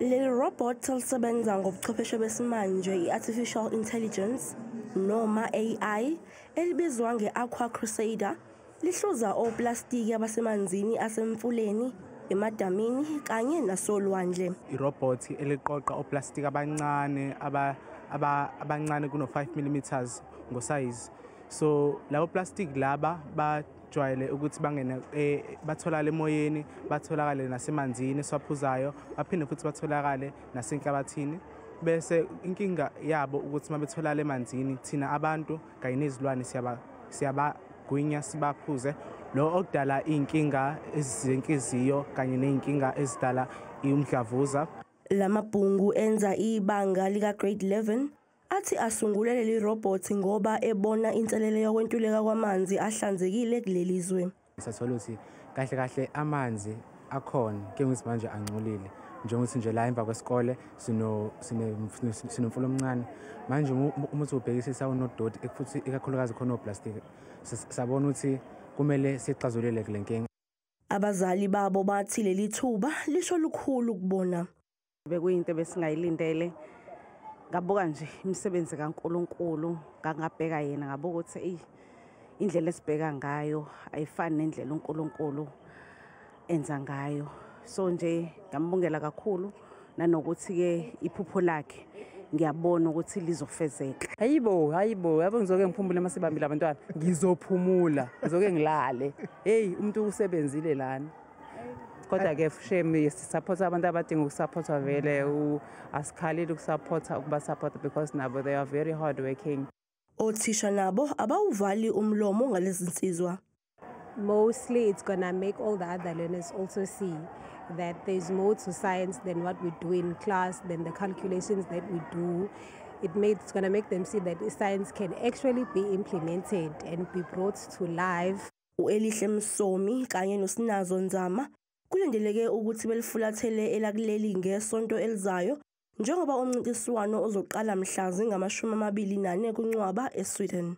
Leli robot lisebenza ngobuchwepheshe besimanje, i-artificial intelligence noma AI, elibizwa nge-Aqua Crusader, lihluza oplastiki abasemanzini asemfuleni, emadamini kanye nasolwandle. Irobhothi eliqoqa oplastiki abancane, abancane kuno-5 mm ngosayizi. So labo plastic laba bajwayele ukuthi bangene, batholakale emoyeni, batholakale nasemanzini esiwaphuzayo, baphinde futhi batholakale nasenhlabathini. Bese inkinga yabo ukuthi uma betholakala emanzini, thina abantu kanye nezilwane siyabagwinya, sibaphuze, lo okudala iy'nkinga ezenhliziyo kanye ney'nkinga ezidala umdlavuza. Lamabhungu enza ibanga lika grade 11 athi asungule leli robot ngoba ebona inselele yokwentuleka kwamanzi ahlanzekile kuleli zwe. Sathola ukuthi kahle kahle amanzi akhona, ke ukuthi manje angcolile, njengokuthi nje la emva kwesikole sinomfula omncane. Manje uma uthi ubhekisisa, unodoti, futhi ikakhulukazi khona oplastiki. Sabona ukuthi kumele sixazulule kule nkinga. Abazali babo bathi leli thuba lisho lukhulu kubona. Bekuyinto besingayilindele. Ngabuka nje imisebenzi kaNkuluNkulu, ngangabheka yena, ngabuka ukuthi eyi, indlela esibheka ngayo ayifani nendlela uNkulunkulu enza ngayo. So nje ngambongela kakhulu, nanokuthi-ke iphupho lakhe ngiyabona ukuthi lizofezeka. Hayibo, hayibo, yabo, ngizoke ngiphumule uma sibambile abantwana. Ngizophumula, ngizoke ngilale. Hey, umuntu usebenzile lana. Kodwa-ke shame, sisupport abantu abadinga ukusupportwa vele, asikhaleli ukusupporta, ukubasupporta, because nabo they are very hard working. Othisha nabo abawuvali umlomo ngalezi nsizwa. Mostly it's gonna make all the other learners also see that there's more to science than what we do in class, than the calculations that we do. It's gonna make them see that science can actually be implemented and be brought to life. U-Elihle Msomi kanye noSinazo Nzama kulindeleke ukuthi belifulathele elakuleli ngesonto elizayo, njengoba umncintiswano ozoqala mhla zingama-24 kuNcwaba eSweden.